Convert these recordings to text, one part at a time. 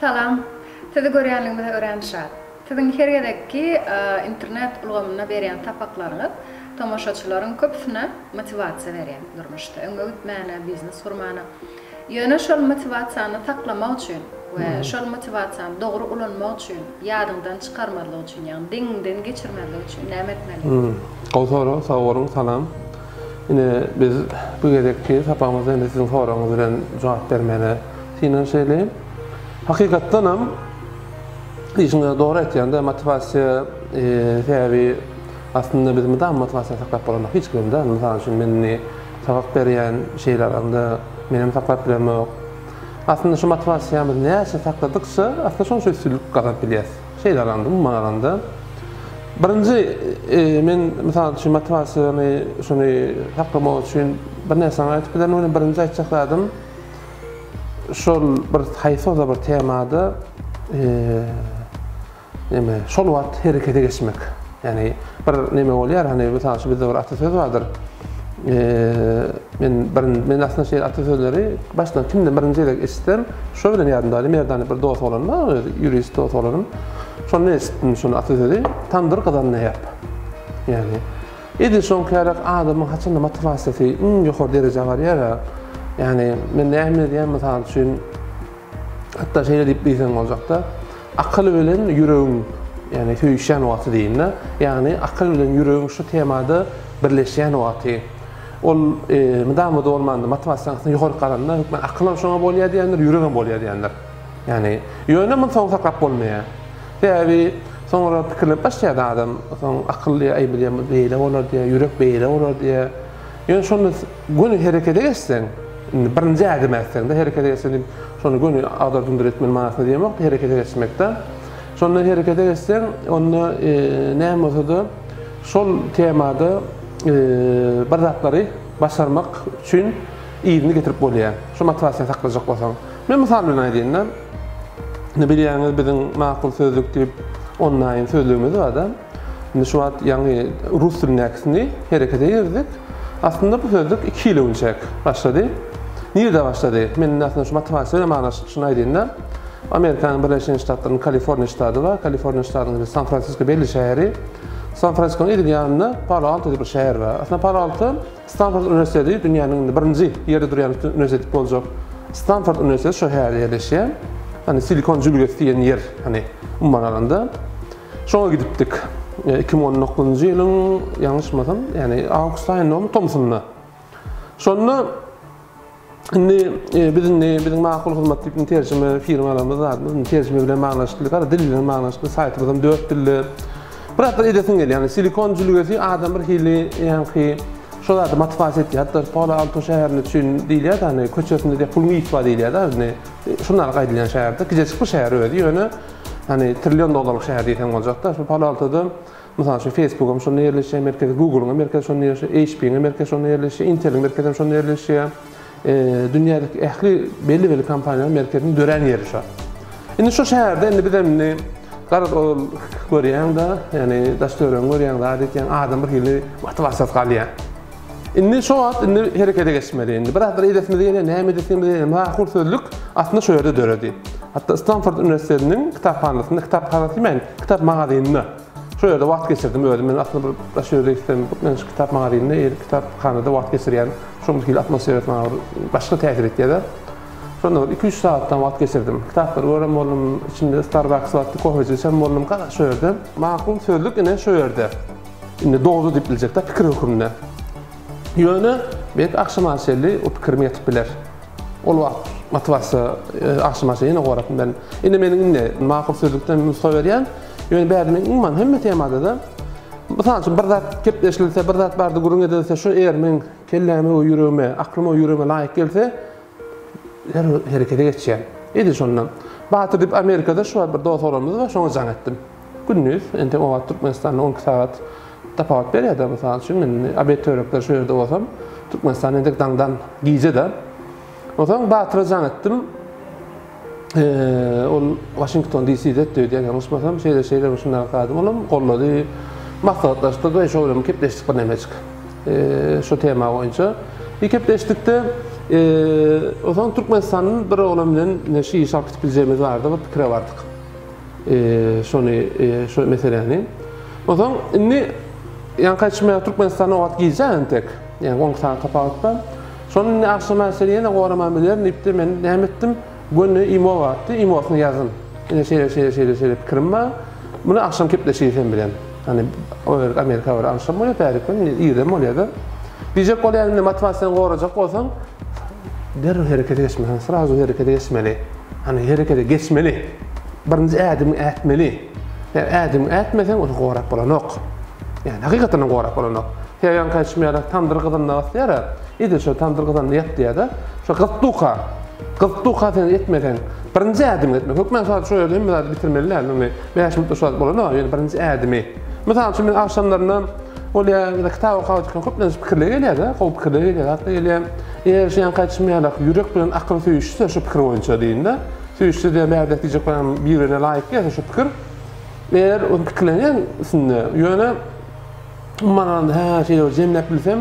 Salam. Sizi görýänligimize örän şat. Siziň her gezekki internet ulgamynda berýän sapaklaryňyz tomaşaçylaryň köpüsine motiwasiýa berýär durmuşda öňe gitmäne, biznes gurmana. Ýöne şol motiwasiýany saklamak üçin we şol motiwasiýany dogry ulanmak üçin, ýadyňdan çykarmazlyk üçin, ýagny deňiňden geçirmezlik üçin näme etmeli? Gowy sorag, sag boluň, salam. Ine biz bu gezekki sapagymyzda indi siziň soragyňyz bilen jogap bermäne synanyşaýly. Hakykatdanam işiňize dogry aýtýanda motiwasiýa sebäbi aslynda biz mydama motiwasiýany saklap bolanok hiç kimem däl. Mysal üçin men indi sapak berýän şeýle alanda menem saklap bilemok. Aslynda şu motiwasiýamyzy näçe sakladykça aslynda şonça üstünlik gazanyp bilýäs. Şeýle alanda umuman alanda. Birinji men mysal üçin motiwasiýany şuny saklamak üçin bir närsani aýdyp bilerin welin birinji aýtjak zadym şol bir haýsy bolsa bir temada neme şol wagt herekete geçmek. Ýagny bir neme bolýar hany mysal üçin bizde bir atasöz bardyr. Men bir men aslynda şeýle atasözleri başdan kimden birinji gezek eşitsem şo bilen ýadymda galýar. Merdana bir dost oglan bar özi ýurist dost oglanym. Şonda eşitdim şony atasözi tamdyr gyzanda ýap. Ýagny edil şoňky ýaly adamyň haçanda motiwasiýasy iň ýokary derejä barýar-a. Ýagny men näme diýýän mysal üçin hatda şeýle diýip diýseň boljakda akyl bilen ýüregiň ýagny söýüşýän wagty diýin-de. Ýagny akyl bilen ýüregiň şu temada birleşýän wagty. Ol mydama-da bolmanda motiwasiýaň aslynda ýokary galanda hökman akylam şoňa bolýar diýendir, ýüregem bolýar diýendir. Ýagny ýöne muny soň saklap bolmaýar. Sebäbi soňra pikirlenip başlaýar adam. Soň akyl diýýär, aý bu diýýär, beýle bolar diýýär, ýürek beýle bolar diýýär. Ýöne şonda göni herekete geçseň, indi birinji ädim ätseň-de, herekete geçseň diýip, şony göni agdar-düňder etmeli manasynda diýemok, herekete geçmekde. Şonda herekete geçseň, onda näme bolsa-da şol temada bir zatlary başarmak üçin yzyny getirip bolýar. Şu motiwasiýany saklajak bolsaň. Men mysal bilen aýdaýyn-da. Indi bilýäňiz biziň Makul sözlük diýip onlaýn sözlügimiz bar-da. Indi şu wagt ýaňy rus dilindäkisini herekete girizdik. Aslynda bu sözlük 2 ýyl öňçäk başlady. Nirede başlady? Men indi aslynda şu motiwasiýa bilen baglanyşykly şuny aýdaýyn-da. Amerikanyň Birleşen Ştatlarynyň Kaliforniýa ştady bar. Kaliforniýa ştadynyň San Fransisko belli şäheri. San Fransiskonyň edil ýanynda Palo Alto diýip bir şäher bar. Aslynda Palo Alto Stanford uniwersiteti dünýäniň indi birinji ýerde durýan uniwersitet boljak. Stanford uniwersiteti şo şäherde ýerleşýär. Hani Silikon jülgesi diýen ýer, hani umuman alanda. Şoňa gidipdik. 2019-njy ýylyň ýalňyşmasam, ýagny awgust aýynda, tomsunda. Şonda Indi biz indi biziň Makul Hyzmat diýip terjime firmalarymyz zadymyz indi terjime bilen baglanyşykly, gara dil bilen baglanyşykly saýtymyz hem 4 dilde. Bir zatlar edesiň gelýär. Ýagny silikon jülgesi adam bir hili ýaňky şo zady motiwasiýa etýär. Hatda Palo Alto şäherinde üçin diýilýär ýagny köçesinde diýip puluň ysy bar diýilýär indi. Şundan gaýdylýan şäherde. Kiçijik bir şäher özi ýöne hani trillion dollarlyk şäher diýseň boljakda. Şu Palo Altoda Mysal üçin, Facebook-am şonda ýerleşýär merkezi, Google-yň merkezi şonda ýerleşýär, HP-niň merkezi şonda ýerleşýär, Intel-iň merkezi hem şonda ýerleşýär. Dünýädäki ähli belli-belli kompaniýalaryň merkeziniň dörän ýeri şo. Indi şu şäherde indi bizem indi garaz ol görýäň-de, ýagny daş-töweregiňi görýäň, zat etýäň, adam bir hili motiwasiýasy galýar. Indi şo wagt indi herekete geçmeli. Indi biraz bir edesimiz gelýär, näme edesimiz gelýär. Makul sözlük aslynda şo ýerde döredi. Hatda Stanford uniwersitetiniň kitaphanasynda, kitaphanasy diýmäýin, kitap magazynynda şo ýerde wagt geçirdim özüm. Men aslynda bir daş ýerde gitsem, men şu kitap magazynynda, eýle kitaphanada wagt geçirýän. Şoň bir hili atmosferasy maňa bir başga täsir etýär-de. Şonda bir iki-üç sagatdan wagt geçirdim. Kitaplary gören boldum, içinde Starbucks bardy, kofeje içen boldum. Garaz şo ýerde. Makul sözlük ine şo ýerde. Indi dogry diýip biljek-de pikir höküminde. Ýöne belki agşama çenli o pikirim ýetip biler. Ol wagt motiwasiýa agşama çenli ýene gorap bilerin. Indi meniň indi makul sözlükden nusga berýän. Ýöne bärde men umuman hemme temada-da mysal üçin bir zat gepleşilse, bir zat barada gürrüň edilse, şu eger meň kelläme we ýüregime, aklyma we ýüregime laýyk gelse, derrew herekete geçýän. Edil şondan. Batyr diýip Amerikada şu wagt bir dost oglanymyz bar, şoňa jaň etdim. Gündiz, entek o wagt Türkmenistanda 12 sagat tapawut berýär-de, mysal üçin, men obed töwerekleri şu ýerde bolsam, Türkmenistanda entek daňdan gije-de. Onsoň Batyra jaň etdim. Ol Waşington DC-de etdi öýdýän, ýalňyşmasam, şeýle-şeýle bir şundan zadym olam gollady. Maslahatlaşdyk we şo bilen kepleşdik birnemejik. Şu tema boýunça. Bir kepleşdikde. Onsoň Türkmenistandan bir oglan bilen ine şu işi alyp gidip biljegimiz barada bir pikire bardyk. Şony, şu meseläni. Onsoň indi ýaňky aýdyşym ýaly Türkmenistanda o wagt gije entek. Ýagny 12 sagat tapawut bar. Şony indi agşama çenli ýene goraman bilerin diýip-de men näme etdim? Göni imo bardy, imosyna ýazdym. Ine şeýle şeýle şeýle şeýle pikirim bar. Muny agşam gepleşeýin sen bilen. Hany o ýer Amerika bir agşam bolýar, bärik gün irden bolýar-da. Diýjek bolýan indi motiwasiýany gorajak bolsaň, derrew herekete geçmeli, srazu herekete geçmeli. Hany herekete geçmeli. Birinji ädimiňi ätmeli. Eger ädimiňi ätmeseň, ony gorap bolanok. Ýani hakykatdan hem gorap bolanok. Sebäbi ýaňky aýdyşym ýaly tamdyr gyzanda basýar-a, edil şo tamdyr gyzanda ýat diýýär-de. Şo gyzykduka, gyzykduka sen etmeseň, birinji ädimiňi etmek. Hökman şo şo ýerde hemme zady bitirmeli däl. Indi 5 minutda şo zat bolanok, ýöne birinji ädimi. Mysal üçin men agşamlaryna bolýar, ýa-da kitap okap otyrkam köplenç pikirler gelýär-de, gowy pikirler gelýär, zatlar gelýär. Eger şu ýaňky aýdyşym ýaly ýürek bilen akyl söýüşse şu pikir boýunça diýende, söýüşse diýen bärde diýjek bolýan bir-birine laýyk gelse şu pikir, Eger ony pikirlenýän üstünde, ýöne umuman alanda hä şeýle bir jemläp bilsem,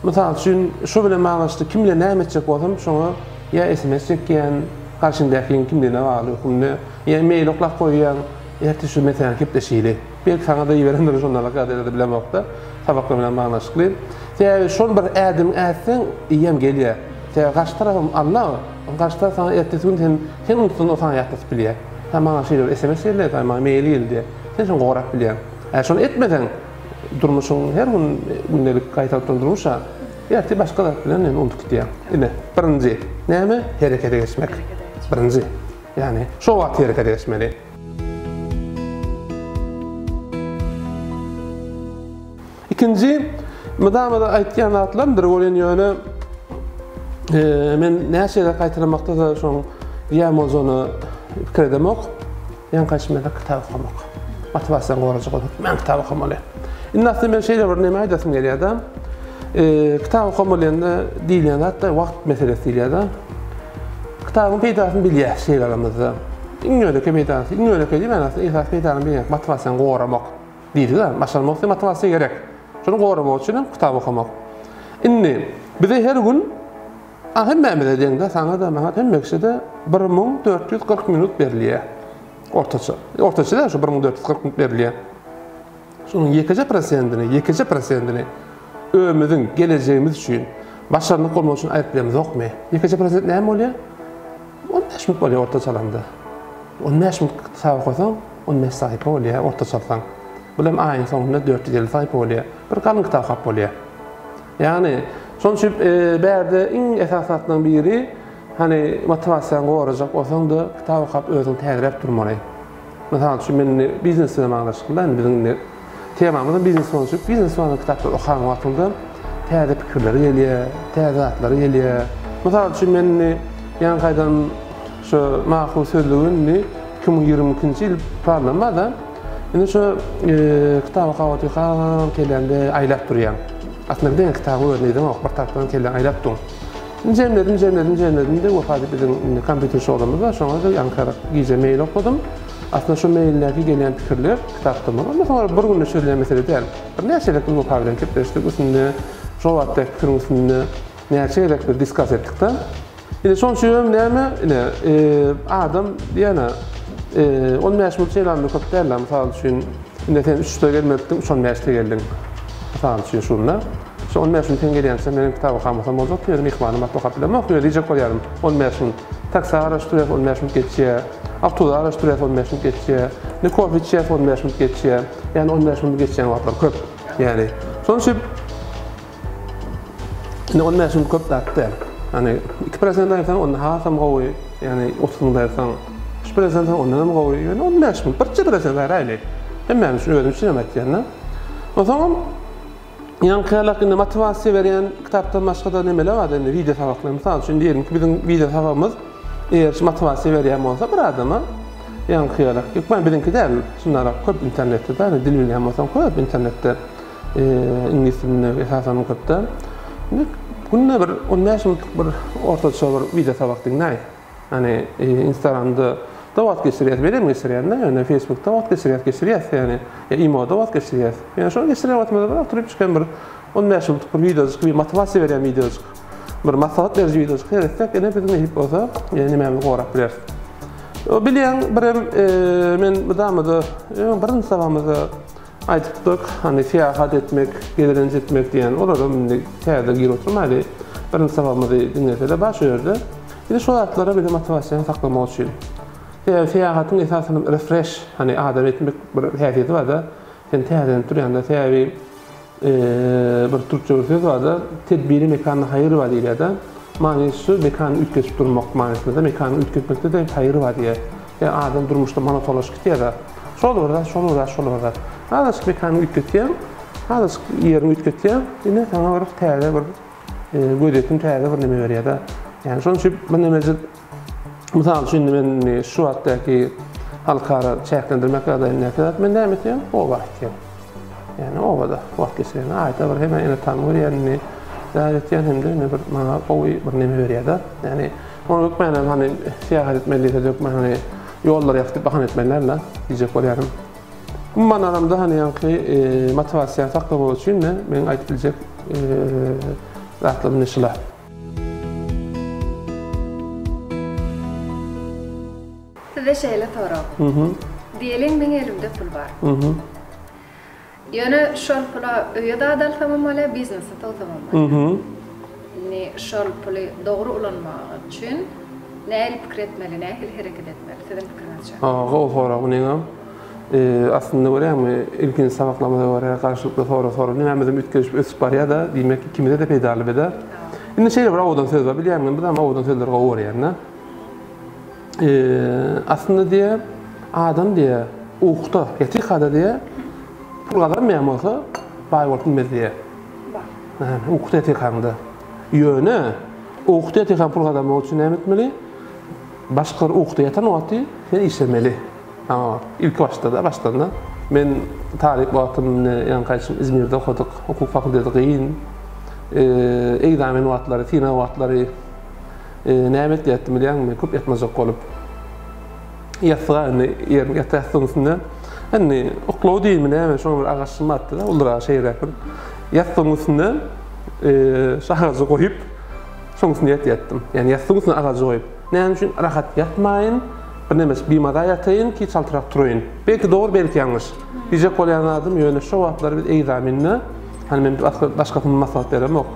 mysal üçin şu bilen baglanyşykly kim bilen näme etjek bolsam şoňa ýa sms çekýän, garşyňdakyň kimdigine bagly hökmünde, ýa mail oklap goýýaň, ertir şu meseläni gepleşeli. Belki saňa-da iberendir şondalyk ýagdaýlarda bilemok-da, sabaklar bilen baglanyşykly. Sebäbi şol bir ädimi ätseň eýýäm gelýär. Sebäbi garşy tarapam Alla, garşy tarap saňa ertesi gün sen sen unutsaň o saňa ýatlatyp bilýär. Hä maňa şeýle bir sms geldi, hä maňa mail geldi. Sen şony gorap bilýäň. Ä şony etmeseň durmuşyň her gün gündelik gaýtalyp duran durmuş-a. Ertir başga zat bilen indi unudyp gidýäň. Ine, birinji näme? Herekete geçmek. Birinji. Ýagny şo wagt herekete geçmeli. Ikinji, mydama-da aýtýan zatlarymdyr welin ýöne men näçe gezek gaýtalamakda-da şoň zyýan boljagyny pikir edemok. Ýaňky aýdyşym ýaly kitap okamak. Motiwasiýaňy gorajak bolsaň hökman kitap okamaly. Indi aslynda men şeýle bir neme aýdasym gelýär-de. Kitap okamaly diýende diýilýän zat-da wagt meselesi diýilýär-de. Kitabyň peýdasyny bilýäs şeýle alamyzda. Iň ýönekeý peýdasy, iň ýönekeý diýmän aslynda esasy peýdany bilýäs, motiwasiýaňy goramak. Diýdik-ä, başarmak üçin motiwasiýa gerek. Şony goramak üçin hem kitap okamak. Indi bize her gün, a hemmämize deň-de, saňa-da, maňa-da, hemme kişä-de 1440 minut berilýär. Ortaça. Ortaça däl, şu 1440 minut berilýär. Şonuň ýekeje prosentini, ýekeje prosentini özümiziň gelejegimiz üçin, başarnyk bolmak üçin aýryp bilemizokmy? Ýekeje prosent näme bolýar? 15 minut bolýar ortaça alanda. 15 minut kitap okasaň, 15 sahypa bolýar ortaça alsaň. Bu hem aýyň soňunda 450 sahypa bolýar. Bir galyň kitap okap bolýar. Ýagny, şonuň üçin e, bärde iň esasy zatlaryň biri, hany motiwasiýaňy gorajak bolsaň-da, kitap okap özüňi täzeläp durmaly. Mysal üçin, men indi biznes bilen baglanyşykly, indi biziň indi temamyz biznes bolan üçin, biznes barada kitaplar okan wagtyňda täze pikirler gelýär, täze zatlar gelýär. Mysal üçin, men indi ýaňky aýdan şu makul sözlügi indi 2022-nji ýyl planym bar-da. Indi şu kitaby okap otyrkam kellämde aýlap durýan. Aslynda diňe kitabyň özüni edeňok, bir tarapdan kelläňi aýlap dur. Indi jemledim, jemledim, jemledim-de Wepa diýip biziň indi kompýuter şolamyz bar, şoňa-da ýaňky gije mail okladym. Aslynda şu maildäki gelýän pikirler kitapda bar. Ondan soňra bir günde çözülýän mesele däl. Birnäçe gezek biz Wepa bilen gepleşdik üstünde, şol wagtdaky pikiriň üstünde näçe gezek biz diskas etdik-de. Ine şonuň üçin hem näme, ine, adam diýýän-ä, 15 minut şeýle köp däl-de, mysal üçin, indi sen üçde gelmelidiň, üç on bäşde geldiň. Mysal üçin şunda. Şu 15 minut sen gelýänçä menem kitap okamasam boljakdy, ýöne myhmanym bardy okap bilemok, ýöne diýjek bolýarym, 15 minut. Taksä garaşdyrýas, 15 minut geçýär. Awtobusa garaşdyrýas, 15 minut geçýär. Indi kofe içýäs, 15 minut geçýär. Ýagny 15 minut geçýän wagtlar köp. Ýagny, şonuň üçin Indi 15 minut köp zat däl. Ýagny 2% aýyrsaň onda hasam gowy. Ýagny 30 minut aýyrsaň 3% ondan hem gowy. Ýöne 15 minut birje prosent aýraýly. Hemmämiz üçin özüm üçin hem aýtýan-da. Onsoňam ýaňky ýalak indi motiwasiýa berýän kitapdan başga-da nemeler bar indi wideo sabaklar. Mysal üçin diýelim ki biziň wideo sabagymyz eger şu motiwasiýa berýän bolsa bir adama ýaňky ýalak hökman biziňki däl. Şundarak köp internetde-de dil bilýän bolsaň köp internetde Iňlis dilinde esasan köp däl. Indi günde bir 15 minutlyk bir ortaça bir wideo sabak diňläý. Ýani Instagramda da wagt geçirýäs, menem geçirýän-de, ýöne Facebookda wagt geçirýäs, geçirýäs, ýani ýa imoda wagt geçirýäs. Ýöne şony geçirýän wagtymyzda bir oturyp çykan bir 15 minutlyk bir wideojyk, bir motiwasiýa berýän wideojyk. Bir maslahat beriji wideojyk seretsek, ine biz nesip bolsa, nemämizi gorap bileris. Bilýäň, birem men mydama-da öň birinji sabagymyzda aýdypdyk, hany syýahat etmek, gezelenç etmek diýen, olaram indi täze girip oturmaýly. Birinji sabagymyzy diňleseler bar şu ýerde. Indi şo zatlara bize motiwasiýany saklamak üçin. Sebäbi syýahatyň esasanam refresh, hany adam etmek bir häsiýeti bar-da, sen täzelenip durýaň-da, sebäbi Bir türkçe bir söz barda, tedbiri mekanda haýyr bar diýilýär-de. Manysy şu, mekany üýtgedip durmak manysynda-da, mekany üýtgetmekde-de haýyr bar diýýär. Ýa adam durmuşda monotonlaşyp gitýär-de. Şol bir zat, şol bir zat, şol bir zat. Azajyk mekany üýtgetýäň, azajyk ýeriňi üýtgetýäň, ine saňa bir täze bir gözýetim, täze bir neme berýär-de. Ýani şonuň üçin bir nemejik Mysal üçin indi men indi şu wagtdaky halkara çäklendirmek ýagdaýyndaky zat men näme etýän? Oba gitýän. Ýani obada wagt geçirýän. Aýda bir hem ene-atamy görýän indi zat etýän hem-de indi bir maňa gowy bir neme berýär-de. Ýani ony hökmän hem hany syýahat etmeli diýse hökmän hany ýollary ýapyp bahana etmeli däl-de diýjek bolýarym. Umuman alamda hany ýaňky motiwasiýany saklamak üçin meň aýdyp biljek zatlarym ine şular. Size şeýle sorag. Diýeliň meň elimde pul bar. Ýöne şol pula öýe zat alsamam bolýar, biznese sowsamam bolýar. Indi şol puly dogry ulanmak üçin nähili pikir etmeli, nähili hereket etmeli siziň pikiriňizçe? Gowy sorag munyňam. Aslynda görýäňmi, ilkinji sabaklarymyza görä garşylykly sorag sorap, nämämizem üýtgeşip ösüp barýar-da, diýmek ikimize-de peýdaly bir-de. Indi şeýle bir owadan söz bar, bilýäňmi, bizem owadan sözleri gowy görýän-de. Aslynda diýýär, adam diýýär, ukuda, ýatyrka-da diýýär, pul gazanmaýan bolsa, baý bolup bilmez diýýär. Ukuda ýatyrkaňda. Ýöne, ukuda ýatyrkaň pul gazanmak üçin näme etmeli? Başgalar ukuda ýatan wagty sen işlemeli. Hawa, ilki başda-da, başdan-da. Men talyp wagtym indi ýaňky aýdyşym Izmirde okadyk. Hukuk fakulteti gyn. Ekzamen wagtlary, synag wagtlary näme etýärdim bilýäňmi? Köp ýatmajak bolup. Ýassyga indi ýeriň ýata ýassygyň üstünde. Indi uklaw diýimi näme, şoňa bir agaçym bardy-da, uldurak şeýleräk bir. Ýassygyň üstünde şu agajy goýup, şoň üstünde ýatýardym. Ýagny ýassygyň üstüne agajy goýup. Näme üçin? Rahat ýatmaýyn, birneme bimaza ýataýyn ki, çaltrak turaýyn. Belki dogry, belki ýalňyş. Diýjek bolýan zadym, ýöne şo wagtlar biz ekzamende, hany men başgasyna maslahat beremok.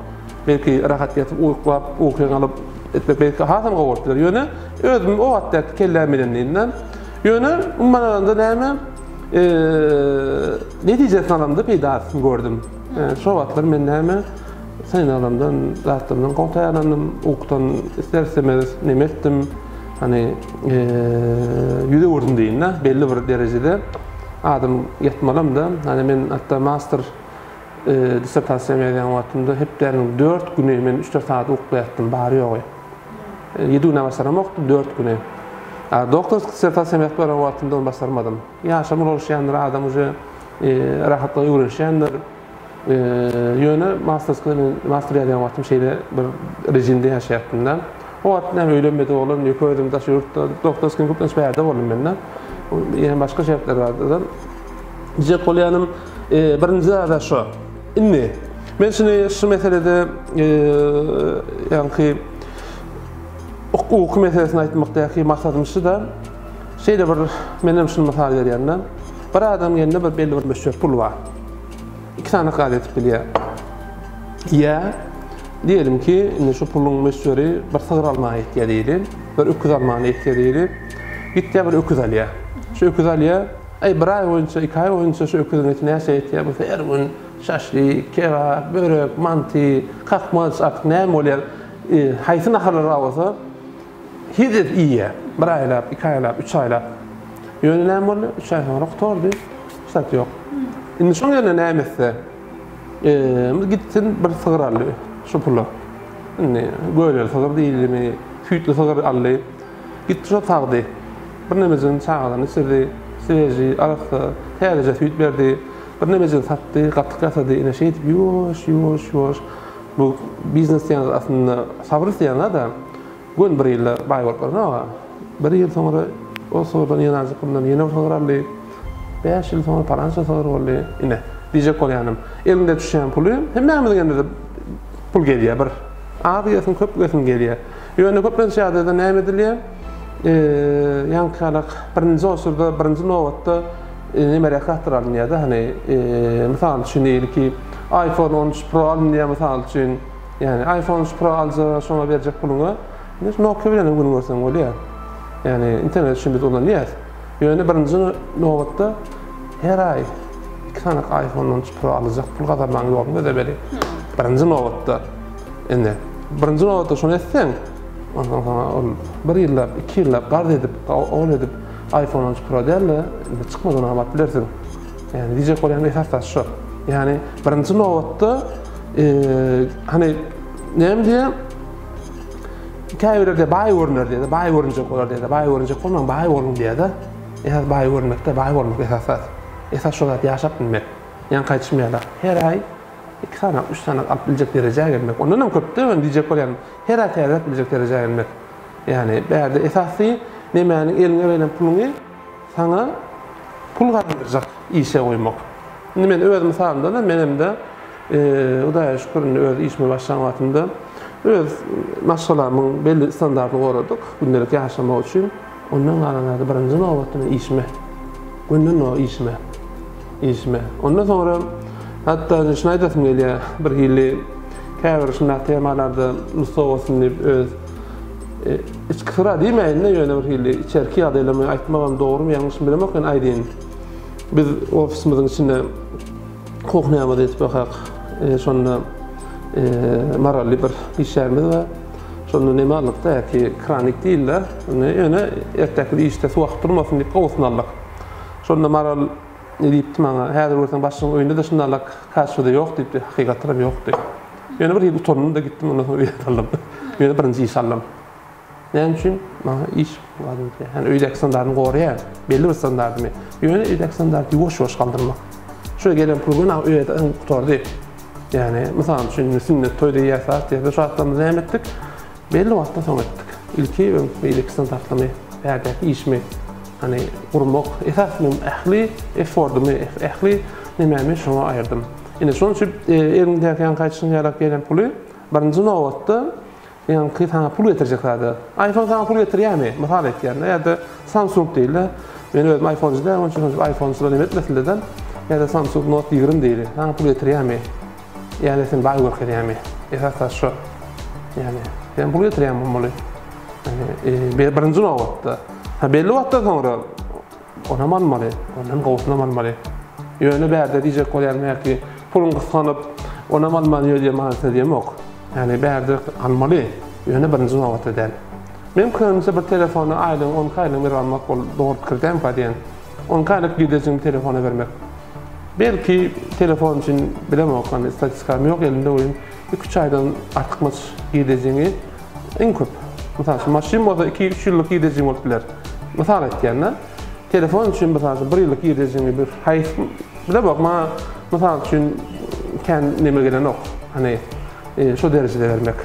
Belki rahat ýatyp, uklap, ukyňy alyp etmek belki hasam gowy bolup biler. Ýöne özüm o wagtdaky kelläm bilen diýdim-de. Ýöne umuman alanda näme, netijesini alamda peýdasyny gördüm. Şo wagtlar men näme, Synaglarymdan, zatlarymdan gowy taýýarlandym. Ukudan ister-istemez neme etdim. Hany ýüz öwürdim diýin-de, belli bir derejede adam ýatmalam-da. Hany men hatda master dissertasiýamy ýazýan wagtymda hepdäniň dört güni men üç-dört sagat uklaýatdym, bary-ýogy. Ýedi güne başaramokdym, dört güni. A doktorski dissertasiýamy ýazyp baran wagtymda ony başarmadym. Ýaşam ulalşýandyr, adam uje rahatlyga öwrenişýändir. Ýöne masterskda men master ýazýan wagtym şeýle bir rejimde ýaşaýartdym-da. O wagt näme öýlenmedik oglan, ýeke özüm daşary ýurtda, doktorskiň köplenç bärde boldum men-de. Ýene başga şertler bardy-da. Diýjek bolýanym, birinji zada şo. Indi men şuny şu meselede ýaňky uky meselesini aýtmakdaky maksadym şu-da, şeýle bir menem şuny mysal berýän-de. Bir adam gelende bir belli bir möçber pul bar. Iki sany gaz etip bilýär. Ýa diýelim ki, indi şu puluň möçberi bir sygyr almaga ýetýär diýeli, bir öküz almaga ýetýär diýeli. Gitýär bir öküz alýar. Şu öküz alýar. Aý bir aý boýunça, iki aý boýunça şu öküziň eti näçe ýetýär bolsa her gün şaşlik, kebap, börek, manty, kakmaç artyk näme bolýar, haýsy naharlar bar bolsa Hez edip iýýär. Bir aýlap, iki aýlap, üç aýlap. Ýöne näme boldy? Üç aý soňra gutardy. Hiç zat ýok. Indi şoň ýerine näme etse? Eee, gitsin bir sygyr aldy şu pula. Indi göleli sygyr diýildimi, süýtli sygyr aldy. Gitdi şo sagdy. Birnemejigini çagalaryna içirdi. Sveži, arassa, täzeje süýt berdi. Birnemejigini satdy, gatyk ýasady. Ine şeýdip ýuwaş, ýuwaş, ýuwaş. Bu biznes diýen zat aslynda sabyr isleýän zat-a. Göni bir ýylda baý bolup baranok-a. Bir ýyl soňra o sygyrdan ýene azajyk puldan ýene bir sygyr aldy. Bäş ýyl soňra palança sygyr boldy. Ine, diýjek bolýanym, eliňde düşýän puly, hemmämiziň elimize pul gelýär bir. Az gelsin, köp gelsin gelýär. Ýöne köplenç ýagdaýda näme edilýär? Ýaňky ýalak birinji oçurda, birinji nobatda nemeräk zatlar alynýar-da, hany, mysal üçin diýeli ki, iPhone 13 Pro alynýar mysal üçin. Ýagny iPhone 13 Pro aljaga şoňa berjek puluňa indi Nokia bilen hem gün görseň bolýar. Ýagny internet üçin biz ulanýarys. Ýöne birinji nobatda her aý iki sany iPhone 13 Pro alyjak pul gazanmagyň ýoluny gözlemeli. Birinji nobatda. Indi birinji nobatda şony etseň, onsoň saňa ol bir ýyllap, iki ýyllap garz edip, ol edip iPhone 13 Pro däl-de, indi çykmadan alyp bilersiň. Ýagny diýjek bolýanym esas zat şo. Ýagny birinji nobatda hany näme diýýär? Käbirleri baý görüner diýýär, baý görünjek bolar diýýär, baý görünjek bolmaň, baý boluň diýýär-de. Esas baý görünmekde, baý bolmak esas zat. Esas şo zat ýaşap bilmek. Ýaňky aýdyşym ýaly, her aý iki sanak, üç sanak alyp biljek derejä gelmek. Ondan hem köp-de, ýöne diýjek bolýanym, her aý täzeläp biljek derejä gelmek. Ýagny bärde esasy nemäniň eliňe beren puluňy saňa pul gazandyrjak işe goýmak. Indi men öz mysalymda-da menemde Hudaýa şükür indi öz işime başlan wagtymda öz maşgalamyň belli standartyny goradyk gündelik ýaşamak üçin. Ondan galan zady birinji nobatda men işime, günden o işime, işime. Ondan soňra hatda şuny aýdasym gelýär, bir hili käbir şundak temalarda nusga bolsun diýip öz içki syra diýmäýin-de, ýöne bir hili içerki ýagdaýlarymy aýtmagam dogrumy, ýalňyşmy bilemok, ýöne aýdýyn. Biz ofisimiziň içinde kuhnýamyzy edip okak, şonda Marally bir işgärimiz bar. Şonda neme aldyk-da, ýa-ki kranik diýildi. Ýöne ertäki işde suw akyp durmasyn diýip gowusyny aldyk. Şonda Maral diýipdi maňa, häzir görseň başlygyň öýünde-de şundalak kaşuda ýok diýipdi. Hakykatdanam ýokdy. Ýöne bir hili utandym-da gitdim, ondan soň öýe saldym. Ýöne birinji iş aldym. Näme üçin? Maňa iş lazym. Ýani öýdäki standartyny goraýar. Belli bir standartymy. Ýöne öýdäki standarty ýuwaş-ýuwaş galdyrmak. Şu gelen pul göni öýe gutardy. Ýani, mysal üçin, sünnet toý diýýäs, zat diýýäs. Şu wagtlarymyz näme etdik? Belli wagtdan soň etdik. Ilki öň beýleki standartlamy, bärdäki işimi, hani gurmak, esas men ähli effordymy, ähli nemämi şoňa aýyrdym. Ine, şonuň üçin eliňdäki ýaňky aýdyşyň ýaly gelen puly birinji nobatda Ýaňky saňa pul getirjek zada. iPhone saňa pul getirýärmi? Mysal aýtýan-da, ýa-da Samsung diýeli. Men özüm iPhone-çy däl, onuň üçin iPhone-çylar neme etmesinler-de. Ýa-da Samsung Note 20 diýeli. Saňa pul getirýärmi? Ýa-da seni baý görkezýärmi? Esas zat şo. Ýagny, sen pul getirýärmi bolmaly. Ýagny, birinji nobatda. Ha belli wagtdan soňra onam almaly, ondan gowusynam almaly. Ýöne bärde diýjek bolýanym belki puluň gysganyp, onam alman ýör diýen manysyna diýemok. Ýagny bärde almaly, ýöne birinji nobatda däl. Meň pikirimçe bir telefony aýlygyň 12 aýlygyny berip almak ol dogry pikir dälmika diýen. 12 aýlyk girdejini telefona bermek. Belki telefon üçin bilemok, hany statistikam ýok elimde welin 2-3 aýdan artykmaç girdejiňi iň köp. Mysal üçin maşyn bolsa 2-3 ýyllyk girdejiň bolup biler. Mysal aýtýan-da. Telefon üçin mysal üçin 1 ýyllyk girdejiňi bir haýsy bilemok maňa mysal üçin kän neme gelenok. Hany şo derejede bermek.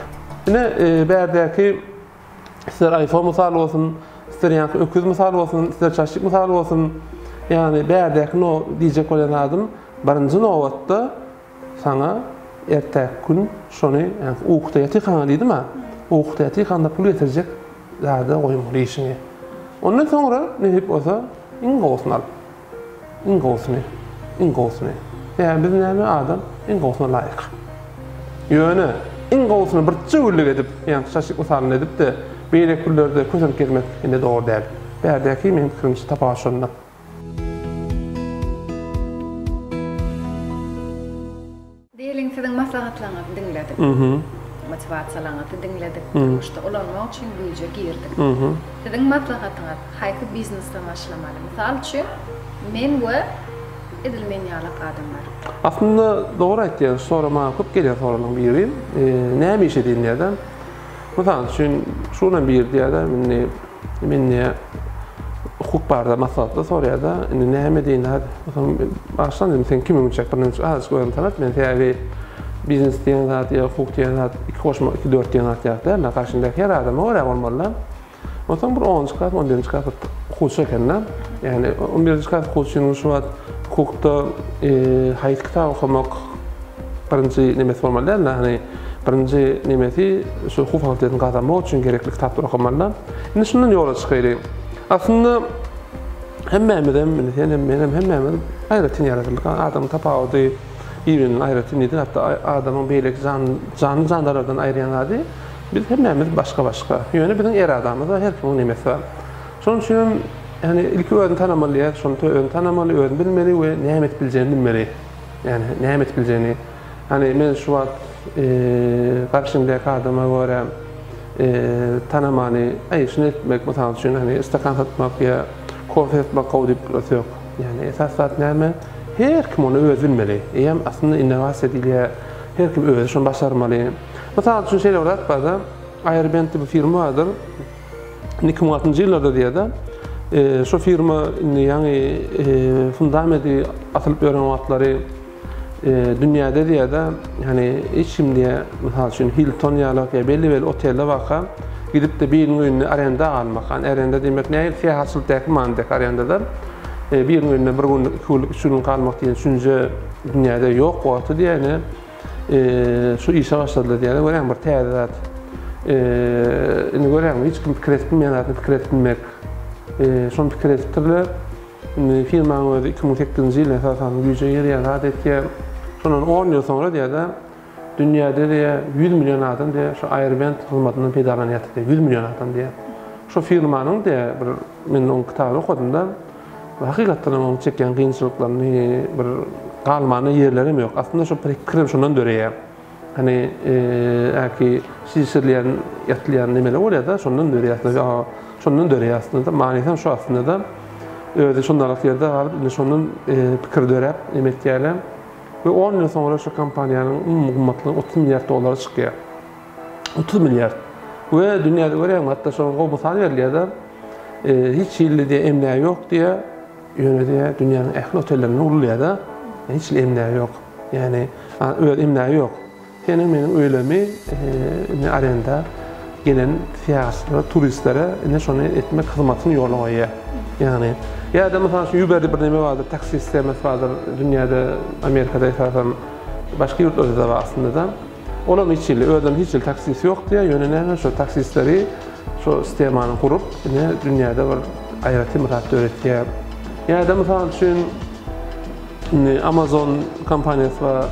Ine bärdäki ister iPhone mysal bolsun, ister ýaňky öküz mysal bolsun, ister çaşlyk mysal bolsun. Ýagny bärdäki no diýjek bolýan zadym birinji nobatda saňa ertäki gün şony ýaňky ukuda ýatyrkaňa diýdim-ä. Ukuda ýatyrkaňda pul getirjek zada goýmaly işiňi. Ondan soňra nesip bolsa iň gowusyny al. Iň gowusyny, iň gowusyny. Sebäbi biz näme adam iň gowusyna laýyk. Ýöne iň gowusyny birje günlük edip, ýagny şaşlyk mysalynda edip-de, beýleki günlerde kösenip gezmek indi dogry däl. Bärdäki meniň pikirimçe tapawut şonda. Diýeliň siziň maslahatlaryňyzy diňledik. Motiwasiýalaryňyzy diňledik. Durmuşda ulanmak üçin güýje girdik. Siziň maslahatyňyz haýsy biznesden başlamaly? Mysal üçin, men we edil men ýalak adamlar. Aslynda dogry aýtýaň, şu sorag maňa köp gelýän soraglaryň biri. Näme iş edeýin diýýär-de. Mysal üçin, şunam biri diýýär-de, indi Men diýýär, hukuk barada maslahatlar soraýar-da, indi näme edeýin zat, soň başlan dedim, sen kimiň üçin birinji azajyk özüňi tanat, men sebäbi biznes diýen zat ýa hukuk diýen zat iki goşmak iki dört diýen zat ýaly däl-de, garşyňdaky her adama görä bolmaly-da. Onsoň bir onunjy klas, on birinji klas bir okuwçy eken-de. Ýagny on birinji klas okuwçynyň şu wagt hukukda haýsy kitaby okamak birinji nemesi bolmaly däl-de, hany. Birinji nemesi şu hukuk fakultetini gazanmak üçin gerekli kitaplary okamaly. Indi şundan ýola çykaýly. Aslynda hemmämizem, indi sen hem, men hem hemmämiz aýratyn ýaradyldyk. Adamyň tapawudy bir-birinden aýratyn diýdik. Hatda adamyň beýleki janly jandarlardan aýyrýan zady biz hemmämiz başga-başga. Ýöne biziň eradamyz bar, her kimiň nemesi bar. Şonuň üçin hem ýani ilki özüni tanamaly diýýär, şony özüni tanamaly, özüni bilmeli we näme edip biljegini bilmeli. Ýani näme edip biljegini. Hany men şu wagt garşyňdaky adama görä tanamany, aý şuny etmek mysal üçin hany stakan satmak ýa kofe satmak gowy diýip durasy ýok. Ýani esasy zat näme? Her kim ony özi bilmeli. Eýýäm aslynda innowasiýa diýilýär. Her kim özi şony başarmaly. Mysal üçin şeýle bir zat barda, Airbnb diýip bir firma bardyr. Indi 2006-njy ýyllarda diýýär-de, şo firma indi ýaňy fundamenti atylyp ýören wagtlary Dünýäde diýýär-de, ýagny hiç kim diýýär, mysal üçin Hilton ýalak ýa belli-belli otelde barka, gidip-de biriniň öýünde arenda almak, ýagny arenda diýmek nähili syýahatçylykdaky manydaky arendada, biriniň öýünde bir günlük, iki günlük, üç günlük galmak diýen düşünje dünýäde ýok wagty diýýär, ine, şu işe başladylar diýýär-de, görýäňmi bir täze zat. Indi görýäňmi, hiç kim pikir edip bilmeýän zadyny pikir edip bilmek. Şony pikir edipdirler. Indi firmaň özi 2008-nji ýylda esasan güýje girýär, zat etýär. Şondan on ýyl soňra diýýär-de, dünýäde diýýär, 100 million adam diýýär, şu Airbnb hyzmatyndan peýdalanýar diýýär, 100 million adam diýýär. Şu firmanyň diýýär, bir men onuň kitabyny okadym-da, hakykatdan hem onuň çekýän kynçylyklaryny bir galmana ýerleri hem ýok. Aslynda şu pikir hem şondan döreýär. Hany äki şişirilýän, ýatylýan nemeler bolýar-da, şondan döreýär aslynda. Şondan döreýär aslynda. Manysy hem şu aslynda-da. Özi şondarak ýerde galyp, indi şondan pikir döräp neme etýärler. We on ýyl soňra şu kompaniýanyň umumy gymmatlygy 30 milliard dollara çykýar. 30 milliard. We dünýäde görýäňmi, hatda şoňa gowy mysal berilýär-de. Hiç hili diýýär, emlägi ýok diýýär. Ýöne diýýär, dünýäniň ähli otellerinde urulýar-da. Hiç hili emlägi ýok. Ýagny öz emlägi ýok. Seniň meniň öýlerimi indi arenda gelen syýahatçylara, turistlere indi şony etmek hyzmatyny ýola goýýar. Ýagny ýa-da mysal üçin Uber diýip bir neme bardyr, taksi sistemasy bardyr dünýäde, Amerikada esasan, başga ýurtlarda-da bar aslynda-da. Olam hiç hili, özleriniň hiç hili taksisi ýok diýýär, ýöne näme şo taksistleri şo sistemany gurup, ine dünýäde bir aýratyn bir zat döretýär. Ýa-da mysal üçin Indi Amazon kompaniýasy bar,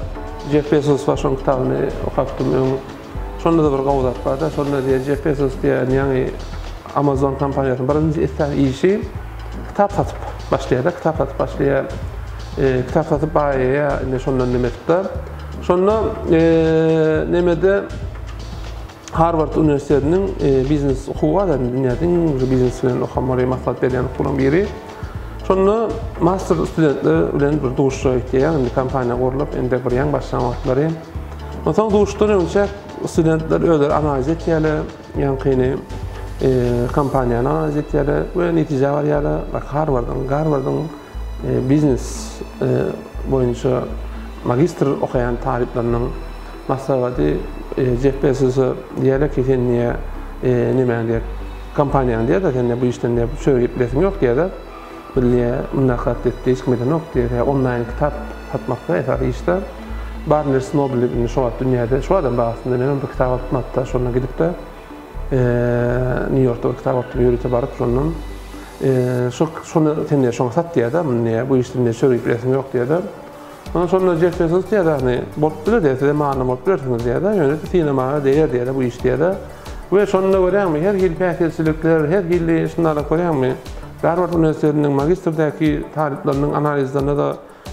Jeff Bezos bar, şonuň kitabyny okapdym öň. Şonda-da bir gowy zat bar-da, şonda diýýär, Jeff Bezos diýýär, ýaňy Amazon kompaniýasynyň birinji esasy işi kitap satyp başlaýar-da, kitap satyp başlaýar. Kitap satyp baýaýar, indi şondan neme etip-de. Şonda nemede Harward uniwersitetiniň biznes okuwy bar indi dünýäde iň uly biznes bilen okamaly maslahat berýän okuwlaryň biri. Şonda master studentler bilen bir duşuşyga gitýär, indi kompaniýa gurlup, indi bir ýaň başlan wagtlary. Onsoň duşuşdan öňçä studentler özleri analiz etýärler, ýaňkyny kompaniýany analiz etýärler we netijä barýarlar. Bak Harwardyň, Garwardyň biznes boýunça magistr okaýan talyplarynyň Maslahaty Jeff Bezosa diýýärler ki, sen diýýär, nemäň diýýär, kompaniýaň diýýär-de, sen diýýär, bu işden diýýär, çörek iýip bilesiň ýok diýýär-de. Biz diýýär, mundak zat diýip, hiç kim edenok diýýär. Sebäbi onlaýn kitap satmakda esasy işde. Barnes Noble diýip indi şo wagt dünýäde, şo adam bar aslynda, menem bir kitap alypdym hatda, şonda gidip-de, Nýu-Ýorkda bir kitap alypdym, ýörite baryp şondan. Şo, şony sen diýýär, şoňa sat diýýär-de, muny diýýär, bu işden diýýär, çörek iýip bilesiň ýok diýýär-de. Ondan şonda Jeff Bezos diýýär, ýagny bolup biler diýýär, size mamla bolup bilersiňiz diýýär-de, ýöne synamaga deger diýýär-de bu iş diýýär-de. We şonda görýäňmi, her hili päsgelçilikler, her hili şundalyk görýäňmi, Garward uniwersitetiniň magistrdäki talyplarynyň analizlerinde-de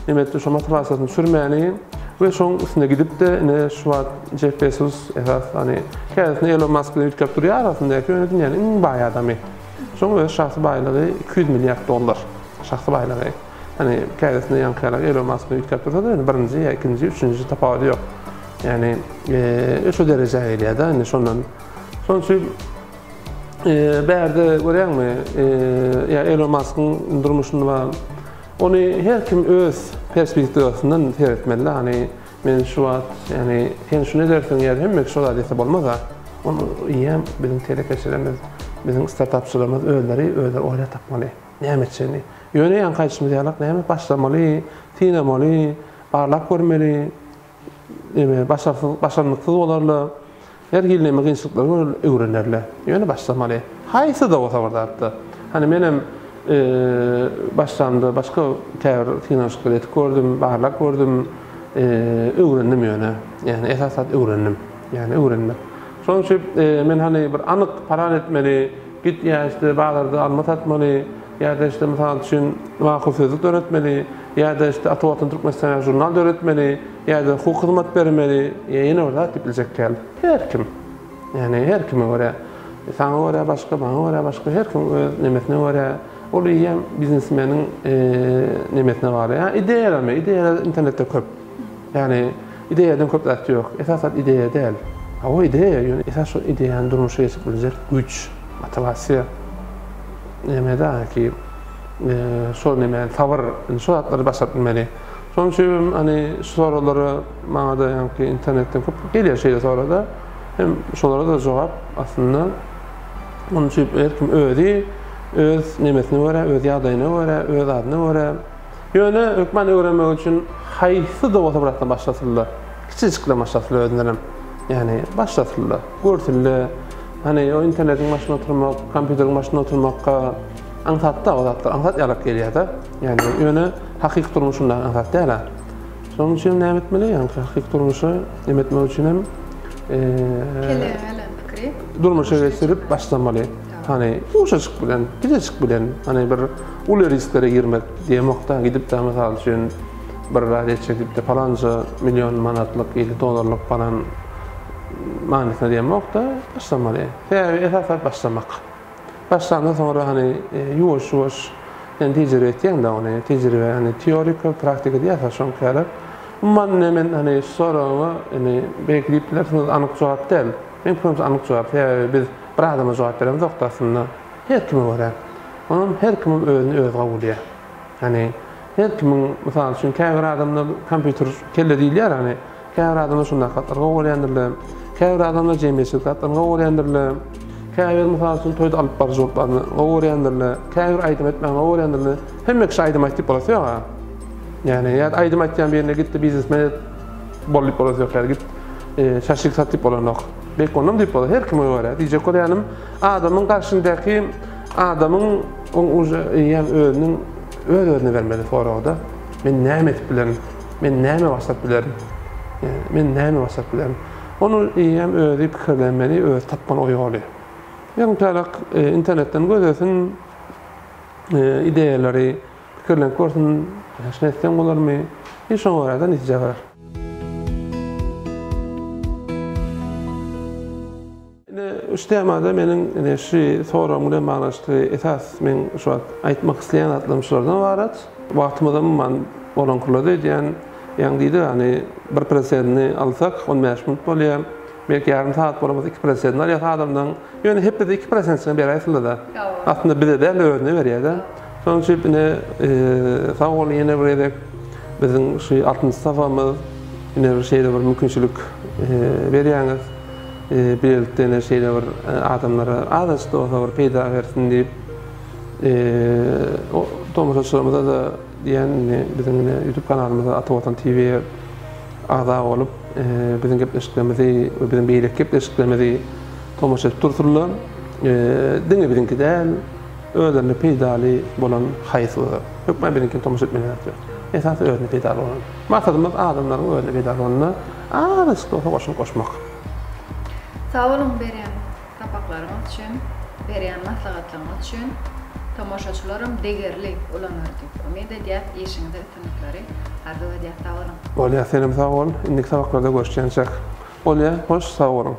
neme etdi, şo motiwasiýasyny düşürmäni we şoň üstüne gidip-de, ine şu wagt Jeff Bezos esas, ýagny käbirisi Elon Musk bilen üýtgäp durýar arasyndaky, ýöne dünýäniň iň baý adamy. Şoň öz şahsy baýlygy 200 milliard dollar, şahsy baýlygy. Hani käbesinde ýaňky ýaly Elon Musk bilen üýtgäp dursa-da, ýöne birinji ýa ikinji, üçünji tapawudy ýok. Ýagny şo derejä gelýär-de indi şondan. Şonuň üçin bärde görýäňmi, ýa Elon Muskyň durmuşynda bar. Ony her kim öz perspektiwasyndan seretmeli-de. Hani men şu wagt, ýagny sen şuny edersiň ýa hemme kişi şo zady etse bolmaz-a. Ony eýýäm biziň telekeçilerimiz, biziň startapçylarymyz özleri özleri oýlap tapmaly. Näme etjegini. Ýöne ýaňky aýdyşymyz ýalak näme başlamaly, synamaly, barlap görmeli. Neme başarsyz, başarnyksyz bolarlar. Her hili neme kynçylyklary görerler, öwrenerler. Ýöne başlamaly. Haýsy-da bolsa bir zatda. Hany menem başlamda başga käbir synanyşyklary edip gördüm, barlap gördüm. Öwrendim ýöne. Ýagny esasy zat öwrendim. Ýagny öwrenmek. Şonuň üçin men hany bir anyk plan etmeli, git ýa işte bazarda alma satmaly, ýa-da işte mysal üçin makul sözlük döretmeli, ýa-da işte Ata Watan Türkmenistan ýaly žurnal döretmeli, ýa-da hukuk hyzmat bermeli, ýa ýene bir zat diýip biljek däl. Her kim. Ýagny her kime görä. Saňa görä başga, maňa görä başga, her kim öz nemesine görä. Ol eýýäm biznesmeniň nemesine bagly. Ýa ideýalarmy? Ideýalar internetde köp. Ýagny ideýadan köp zat ýok. Esas zat ideýa däl. Hawa ideýa, ýöne esas şol ideýany durmuşa geçirip biljek güýç, motiwasiýa. Neme ki şol neme sabyr, şol zatlary başaryp bilmeli. Şonuň üçin hem hani şu soraglara maňa-da ýaňky internetden köp gelýär şeýle soraglar. Hem şolara-da jogap aslynda onuň üçin her kim özi öz nemesine görä, öz ýagdaýyna görä, öz adyna görä. Ýöne hökman öwrenmek üçin haýsy-da bolsa bir zatdan başlasynlar. Kiçijikden başlasynlar özündenem. Ýagny başlasynlar, görsünler. Hany o internetiň başynda oturmak, kompýuteriň başynda oturmakka aňsat-da o zatlar, aňsat ýalak gelýär-de. Ýagny ýöne hakyky durmuş undan aňsat däl-ä. Şonuň üçin näme etmeli? Ýagny hakyky durmuşy näme etmek üçin hem Kelläňe gelen pikiri durmuşa geçirip başlamaly. Hany uşajyk bilen, kiçijik bilen, hany bir uly risklere girmek diýemok-da, gidip-de mysal üçin bir zat etjek diýip-de palanca million manatlyk ili dollarlyk palan manysyna diýemok-da, başlamaly. Sebäbi esasy zat başlamak. Başlandan soňra hany ýuwaş-ýuwaş sen tejribe etýäň-de ony, tejribe hany teorika, praktika diýýäs-ä şoňky ýaly. Umuman indi men hany şu soragyňa indi belki diýip bilersiňiz anyk jogap däl. Meň pikirimçe anyk jogap. Sebäbi biz bir adama jogap beremzok-da aslynda. Her kime görä. Onam her kimem özüni özi gowulýar. Hany her kimiň mysal üçin käbir adamlar kompýuter kelle diýilýär hany. Käbir adamlar şundaky zatlary gowy görýändirler. Käbir adamlar jemgyýetçilik zatlaryny gowy görýändirler. Käbir mysal üçin toýda alyp baryjy bolup barany gowy görýändirler. Käbir aýdym aýtmagy gowy görýändirler. Hemme kişi aýdym aýt diýip bolasy ýok-a. Ýagny ýa-da aýdym aýtýan birine git-de biznesmen et bol diýip bolasy ýok. Ýa-da git şaşlyk sat diýip bolanok. Belki onam diýip bolar. Her kime görä. Diýjek bolýanym, adamyň garşyndaky adamyň oň uje eýýäm özüniň öz-özüne bermeli soragy-da. Men näme edip bilerin? Men näme başaryp bilerin? Men näme başaryp bilerin? Ony eýýäm özi pikirlenmeli, özi tapmaly o ýoly. Ýöňkälik internetden gözlesin, ideýalary pikirlenip görsün, şuny etseň bolarmy? I şoňa görä-de netijä barar. Ine, şu temada meniň ine şu soragym bilen baglanyşykly esas meň şu wagt aýtmak isleýän zatlarym şulardan ybarat. Wagtymyzam umuman bolankylarda edýän, ýaňy diýdik hany bir prosentini alsak 15 minut bolýar. Belki ýarym sagat bolan bolsa 2 prosentini alýas adamdan. Ýöne hepdede 2 prosentini beräýsinler-de. Aslynda bize däl-de özüne berýär-de. Şonuň üçin ine sag boluň ýene bir gezek biziň şu altynjy sapagymyz ine bir şeýle bir mümkinçilik berýäňiz. Bilelikde ine şeýle bir adamlara azajyk-da bolsa bir peýda bersin diýip, tomaşaçylarymyza-da diýýän indi biziň ine YouTube kanalymyza Ata Watan TV-ye agza bolup, biziň gepleşiklerimizi we biziň beýleki gepleşiklerimizi tomaşa edip dursunlar. Diňe biziňki däl, özlerine peýdaly bolan haýsy bolsa, hökman biziňkini tomaşa etmeli zat ýok. Esasy özüne peýdaly bolan. Maksadymyz adamlaryň özüne peýdaly bolanyna Azajyk bolsa goşant goşmak. Sag boluň berýän sapaklaryňyz üçin, berýän maslahatlaryňyz üçin. Tomaşaçylaram degerli ulanar diýip umyt edýäs. Işiňize üstünlikleri arzuw edýäs. Sag boluň. Bolýa senem sag bol. Indiki sapaklarda görüşýänçäk. Bolýa hoş sag boluň.